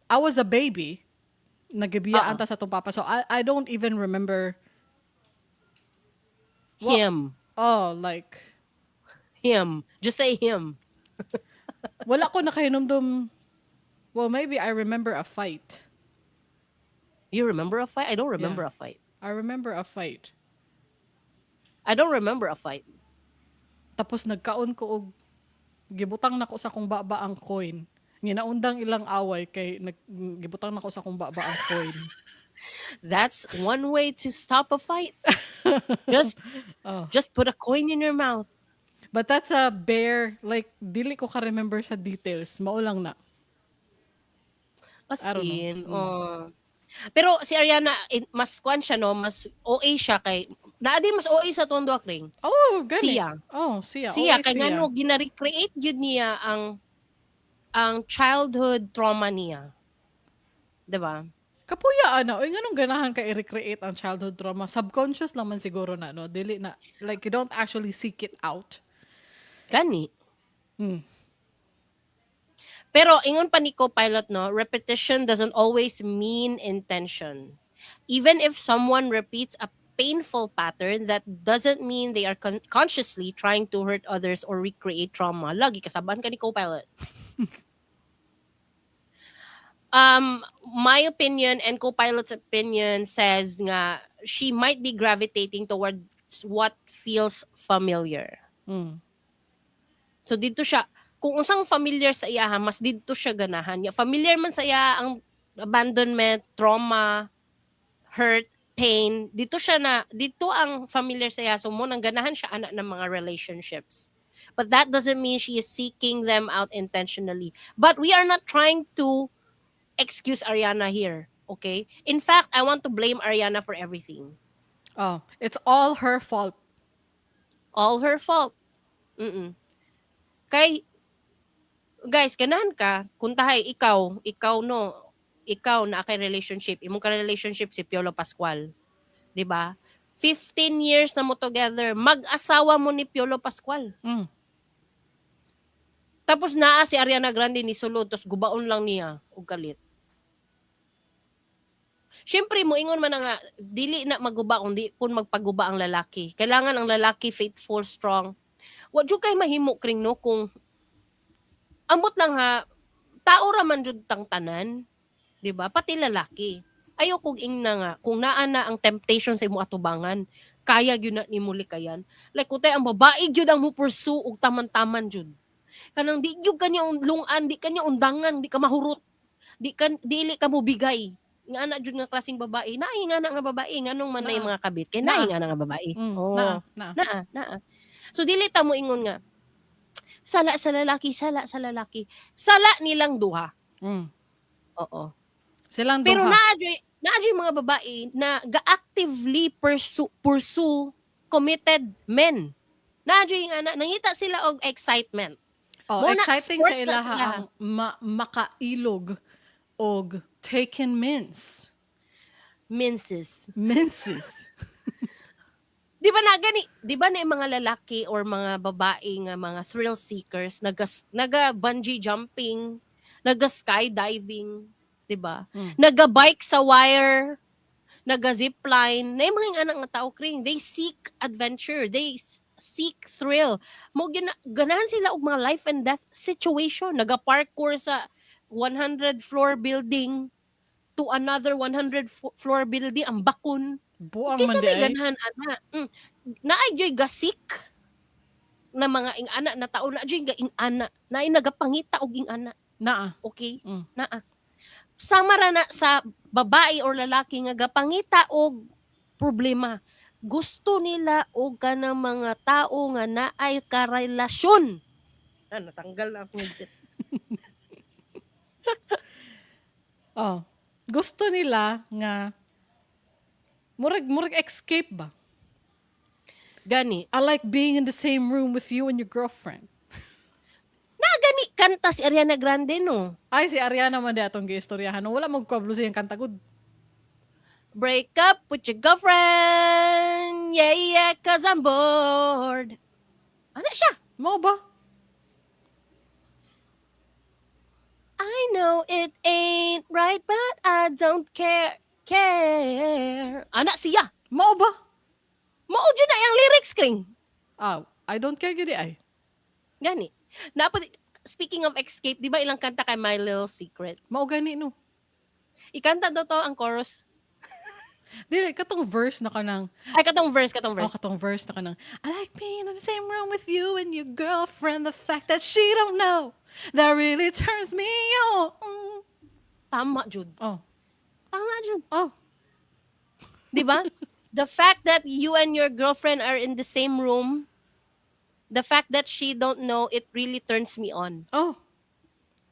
I was a baby. Nagibiyaan Oo. Ta sa atong papa. So I don't even remember Him. Oh, like Him. Just say him. Wala ko nakahinumdum. Well, maybe I remember a fight. You remember a fight? I don't remember Yeah. a fight. I remember a fight. I don't remember a fight. Tapos nagkaon ko og gibutang nako sa akong baba ang coin. Ginaundang ilang away kay nag, gibutang nako sa akong baba ang coin. That's one way to stop a fight. Just Oh. just put a coin in your mouth. But that's a bare, like, dili ko ka-remember sa details. Mao lang na. As I don't know. in, oh. Pero si Ariana, mas kwan siya, no? Mas OA siya kay, naa di mas OA sa atong duha, Kring. Oh, gani. Siya. Oh, siya. Siya, OA kay siya. Ngano, gina-recreate yun niya ang childhood trauma niya. Diba? Kapuya, ano, oy, nganong ganahan ka i-recreate ang childhood trauma? Subconscious lang man siguro na, no? Dili na, like, you don't actually seek it out. Gani. Pero ingon pa ni Copilot, no, repetition doesn't always mean intention. Even if someone repeats a painful pattern, that doesn't mean they are consciously trying to hurt others or recreate trauma. Lagi kasabaan ka ni Copilot. My opinion and Copilot's opinion says nga she might be gravitating towards what feels familiar. So dito siya, kung unsang familiar sa iya, mas didto siya ganahan. Ya, familiar man sa iya ang abandonment, trauma, hurt, pain. Dito siya na, dito ang familiar sa iya. So mo nang ganahan siya ana ng mga relationships. But that doesn't mean she is seeking them out intentionally. But we are not trying to excuse Ariana here, okay? In fact, I want to blame Ariana for everything. Oh, it's all her fault. All her fault. Kay, guys, ganahan ka, kuntahay, ikaw, no, Ikaw naa kay relationship, imong ka relationship si Piolo Pascual. 'Di ba? 15 years na mo together, mag-asawa mo ni Piolo Pascual. Tapos naa si Ariana Grande ni sulod, tapos gubaon lang niya og kalit. Syempre moingon man na nga dili na maguba kung di pun magpaguba ang lalaki. Kailangan ang lalaki faithful, strong. Wa jud kay mahimo, Kring, no, kung ambot lang ha, tao ra man jud tang tanan, 'di ba? Pati lalaki. Ayaw kog ingna nga kung naa na ang temptation sa imong atubangan, kaya gyud na nimo likayan. Like kutay ang babae gyud ang mo pursue og taman-taman jud. Kanang di gyud kanya lungan, di kanya undangan, di ka mahurot. Di ka dili ka mobigay. Nga ana jud nga klaseng babae. Naay nga ana nga babae, nganong man nay Naa. Mga kabit kay Naa. naay nga ana nga babae. Oo. Naa, naa. Naa, naa. So dili ta mo ingon nga sala sa lalaki, sala sa lalaki. Sala nilang duha. Oo. Silang Pero duha. naa juy mga babae na ga-actively pursue committed men. Naa juy nga na nangita sila og excitement. Oh, Mo na, exciting sport sa na ilaha sila. Ang makailog og taken mints. Minces. Minces. Di ba na gani, di ba na yung mga lalaki or mga babae nga mga thrill seekers naga bungee jumping, naga skydiving, di ba? Mm. Naga bike sa wire, naga zipline, na yung mga anak nga tao, Kring, they seek adventure, they seek thrill. Mo ganahan sila og mga life and death situation, naga parkour sa 100 floor building to another 100 floor building, ang bakon. Buang Kaysa man di may ay. ganahan ana. Naay joy gasik na mga ing-ana na tao na joy ga ing-ana naay nagapangita og ing-ana. Naa. Okay? Naa. Sama ra na sa babae or lalaki nga gapangita og problema. Gusto nila og kanang mga tao nga naay karelasyon. Ah, natanggal na akong headset. Oh. Gusto nila nga murag escape ba? Gani. I like being in the same room with you and your girlfriend. Na gani kanta si Ariana Grande, no? Ay, si Ariana man di atong giistoryahan. Wala magkablo siyang kanta gud. Break up with your girlfriend. Yeah, 'cause I'm bored. Ano siya? Mao ba? I know it ain't right, but I don't care. Care. Ana siya. Mao ba? Mao jud na yung lyrics, Kring. Ah, I don't care gyud ay. Gani. Napod, speaking of escape, di ba ilang kanta kay My Little Secret? Mao gani, no. Ikanta daw to ang chorus. Dili katong verse na kanang Ay, katong verse, katong Oh, verse. katong verse na kanang "I like being in the same room with you and your girlfriend. The fact that she don't know that really turns me on." Tama, jud. Oh. Tama, jud. Oh. Di ba? The fact that you and your girlfriend are in the same room, the fact that she don't know, it really turns me on. Oh.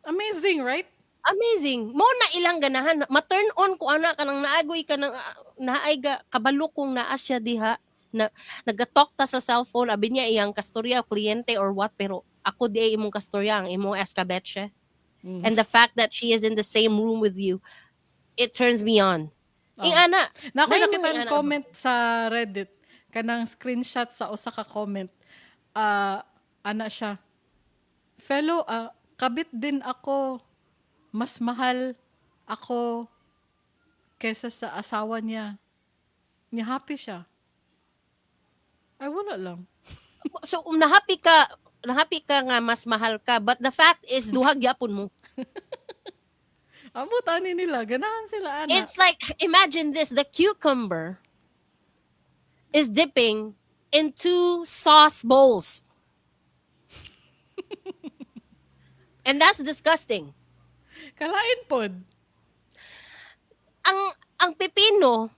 Amazing, right? Amazing. Mo na ilang ganahan. Ma-turn on ko ana kanang naagoy ka nang naay ga kabalo kung naa siya diha na nagatalk ta sa cellphone, abi niya iyang kastorya kliyente or what, pero ako di ay imong kastorya, ang imong escabeche. And the fact that she is in the same room with you, it turns me on. Oh. Ing ana. Na ako Nay, nakita mga ang ana. Comment sa Reddit kanang screenshot sa usa ka comment. Ah, ana siya. "Fellow, kabit din ako. Mas mahal ako kaysa sa asawa niya." Niya happy siya. Ay, wala lang. So um, nahappy ka nga mas mahal ka, but the fact is duha gyapon mo. Amot ani nila, ganahan sila ana. It's like, imagine this: the cucumber is dipping in two sauce bowls. And that's disgusting. Kalain pod. Ang pipino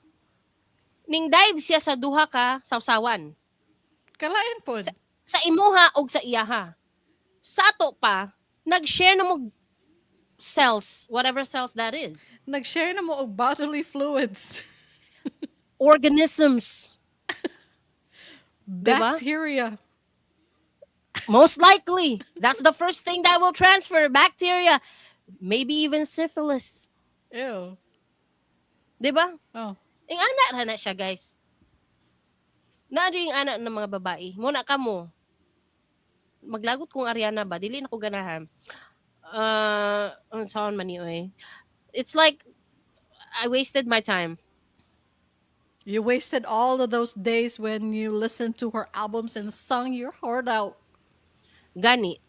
ning dive siya sa duha ka sawsawan. Kalain pod. Sa imuha og sa iyaha. Sa ato pa, nag-share na mo cells, whatever cells that is. Nag-share na mo og bodily fluids. Organisms. Diba? Bacteria. Most likely. That's the first thing that will transfer. Bacteria. Maybe even syphilis. Ew. 'Di ba? Oh. Ing-ana ra na siya, guys. Naa yung ana ng mga babae. Muna kamo. Maglagot kung Ariana ba, dili na ko ganahan. Unsaon man ni oy. It's like I wasted my time. You wasted all of those days when you listened to her albums and sung your heart out. Gani.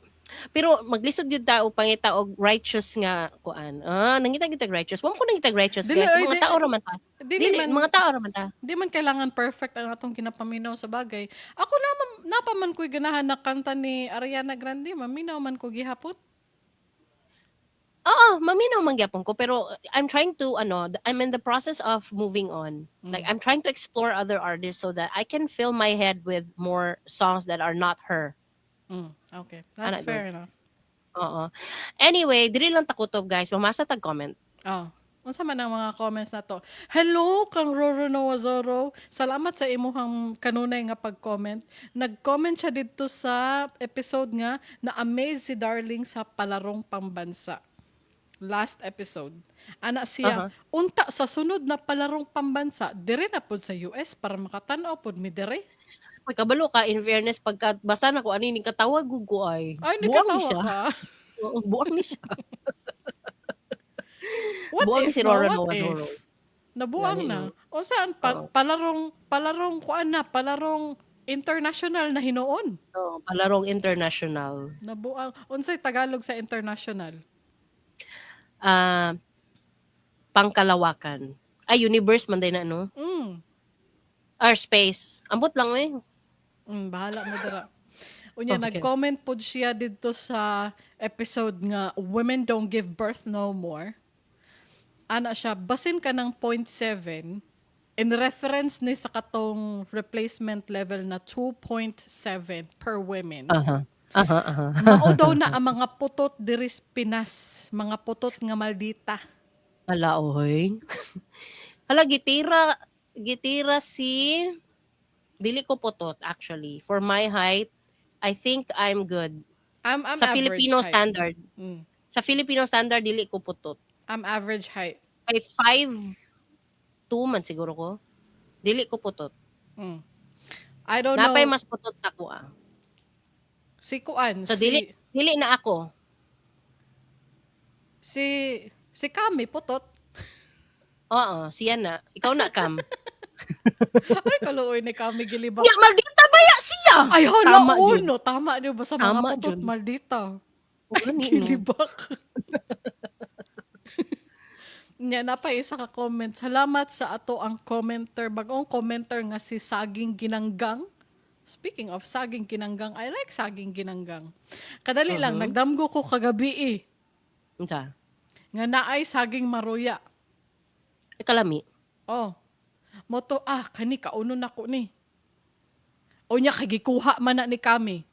Pero maglisod gyud ta og pangita og righteous nga kuan. Ah, nangita gyud tag righteous. Wa man ko nangita righteous, Dili, guys. oy, Mga tao ra man ta. Dili Dili, man, mga tao ra man ta. Di man kailangan perfect ang atong ginapaminaw sa bagay. Ako naman, napa man ko'y ganahan na kanta ni Ariana Grande, maminaw man ko gihapon. Oo, maminaw man gyapon ko, pero I'm trying to ano, I'm in the process of moving on. Like, I'm trying to explore other artists so that I can fill my head with more songs that are not her. Okay. That's Ana fair enough. Oo. Anyway, diri lang takutob, guys. Mamasa tag comment. Oh. Unsa man ang mga comments na to? Hello kang Roro Noah Zorro. Salamat sa imuhang kanunay nga pag-comment. Nag-comment siya dito sa episode nga na-amaze si Darling sa palarong pambansa. Last episode. Ana siya, unta sa sunod na palarong pambansa, dire na pod sa US para makatan-aw pod mi dire. Uy, kabalo ka, in fairness, pagka basa na ko ani ni katawag ko ay. Ay, Buang ni nikatawa siya. ka. Oo, buang ni siya. What Buang ni if, si no? Roro What Noah if? Zorro. Nabuang Gani, na. no? Unsaan Oo. palarong kuan na, palarong international na hinuon. Oo, palarong international. Nabuang unsay Tagalog sa international? Ah, pangkalawakan. Ay, universe man din na, no? Or space. Ambot lang eh. Bahala mo dira. Unya, nag-comment pod siya didto sa episode nga Women Don't Give Birth No More. Ana siya, basin ka ng 0.7 in reference ni sa katong replacement level na 2.7 per women. Aha. Mao daw na ang mga putot diris Pinas, mga putot nga maldita. Hala, oy. Hala, gitira si, dili ko putot actually. For my height, I think I'm good. I'm Sa average Filipino height. standard. Sa Filipino standard, dili ko putot. I'm average height. Ay, 5'2 man siguro ko. Dili ko putot. I don't Napay know. mas putot sa ako ah. Si Kuan, So si dili na ako. Si Kami putot. Oo, siya na. Ikaw na, Cam. Ay, kaluoy ni Kami gilibak. Nya, maldita ba ya siya? Ay, hala, Tama jud. uno. Tama di ba sa mga Tama putot, jud. maldita. O, gani, no? Gilibak. Nya, napa isa ka comment. Salamat sa ato ang commenter, bagong commenter nga si Saging Ginanggang. Speaking of saging ginanggang, I like saging ginanggang. Kadali lang, nagdamgo ko kagabi eh. Unsa? Nga naay saging maruya. Ay, kalami. Oh. Moto, ah, kani kauno na ko ni. O nya, kay gikuha man na ni Kami.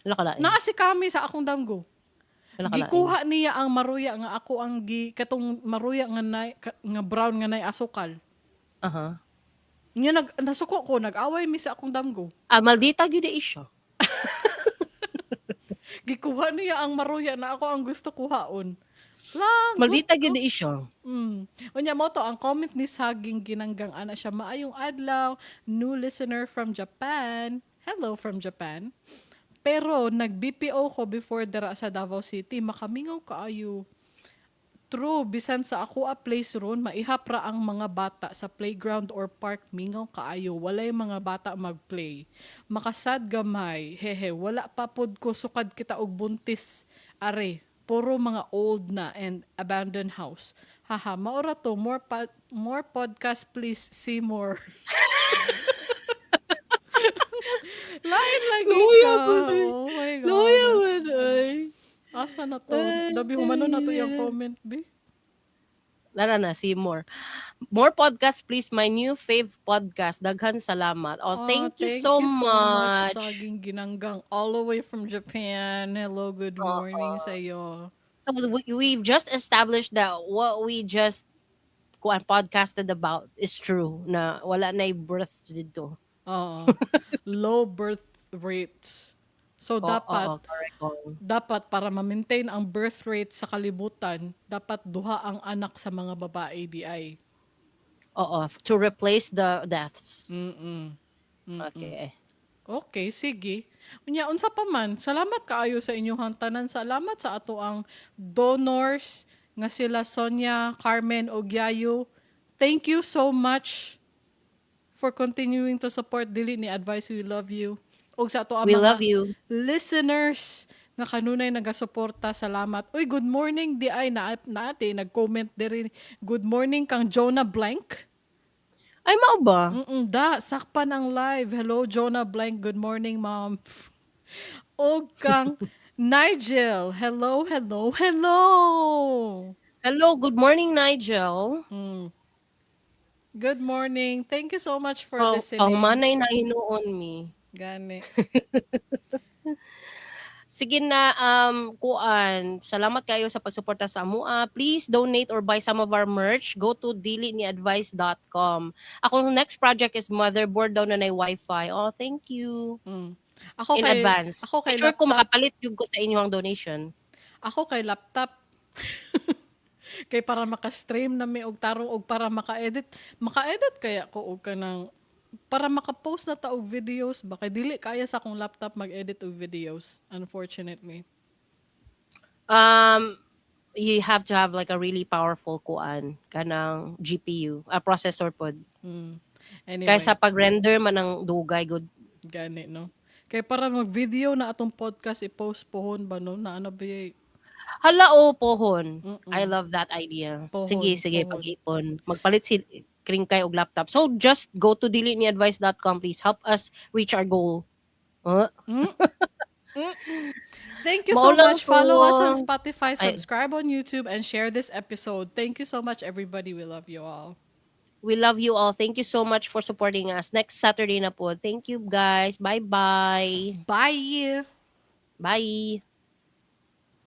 Wala ka lain. Naa si Kami sa akong damgo. Wala ka lain. Gikuha niya ang maruya nga ako ang gi katong maruya nga nay, nga brown nga nay asukal. Nya nasuko ko, nag-away mi sa akong damgo. Ah, maldita gyud di siya. Gikuha niya ang maruya na ako ang gusto kuhaon. Lang. Maldita gyud di siya. Unya mo to ang comment ni Saging Ginanggang, ana siya, "Maayong adlaw, new listener from Japan. Hello from Japan. Pero nag-BPO ko before dira sa Davao City, makamingaw kaayo. True, bisan sa ako a place ron, maihap ra ang mga bata sa playground or park, mingaw kaayo, walay mga bata magplay. Makasad gamay, hehe, wala pa pod ko sukad kita og buntis, are, puro mga old na and abandoned house. Haha, maora to, more podcast please, see more." Lain lagi Luya ka. po, eh. Oh my God. Luya man ay. Asa na to? Ay, Dabi humano na to yung comment, bi. Tara na, see more. More podcast, please. My new fave podcast. Daghan salamat. Oh, Ah, thank you so much. Saging Ginanggang, all the way from Japan. Hello, good morning sa iyo. So we've just established that what we just kuan podcasted about is true na wala na birth dito. Oo. Low birth rates So Oo, dapat oo, correct. Oo. Dapat para ma-maintain ang birth rate sa kalibutan, dapat duha ang anak sa mga babae diay. Oo, to replace the deaths. Okay. Okay, sige. Unya, unsa pa man, salamat kaayo sa inyong tanan. Salamat sa atoang donors nga sila Sonia, Carmen ug Yayo. Thank you so much for continuing to support Dili Ni Advice. We love you. Ug sa atoang We mga love you. Listeners nga kanunay nagasuporta, salamat. Uy, good morning diay na naate nag-comment diri. Good morning kang Jonah Blank. Ay, mao ba? Da, sakpan ang live. Hello, Jonah Blank. Good morning, Mom. O kang Nigel. Hello, hello, hello. Hello, good morning, Nigel. Good morning. Thank you so much for Oh, listening. pahumanay na hinuon mi. Gani. Sige na, kuan, salamat kayo sa pagsuporta sa amua. Please donate or buy some of our merch. Go to diliniadvice.com. Akong next project is motherboard daw na na wifi. Oh, thank you. Ako In kay advance. Ako kay Sure ko laptop. Makapalit yung ko sa inyong donation. Ako kay laptop. Kay para maka-stream na mi og tarong og para maka-edit. Maka-edit kaya ko og kanang para maka-post na ta og videos ba, kay dili kaya sa akong laptop mag-edit og videos, unfortunately. You have to have like a really powerful kuan kanang GPU, a processor pod. Anyway, Kaysa pag-render man ang dugay good. Gani, no. Kay para mag-video na atong podcast, i-post pohon ba, no, na ano ba yay? Hala o, pohon. I love that idea. Pohon, Sige, sige, pohon. Pag-ipon. Magpalit si Kringkay og laptop. So just go to diliniadvice.com, please. Help us reach our goal. Huh? Thank you Mao so lang much. Follow us on to. Spotify, Ay. Subscribe on YouTube, and share this episode. Thank you so much, everybody. We love you all. We love you all. Thank you so much for supporting us. Next Saturday na po. Thank you, guys. Bye-bye. Bye. Bye.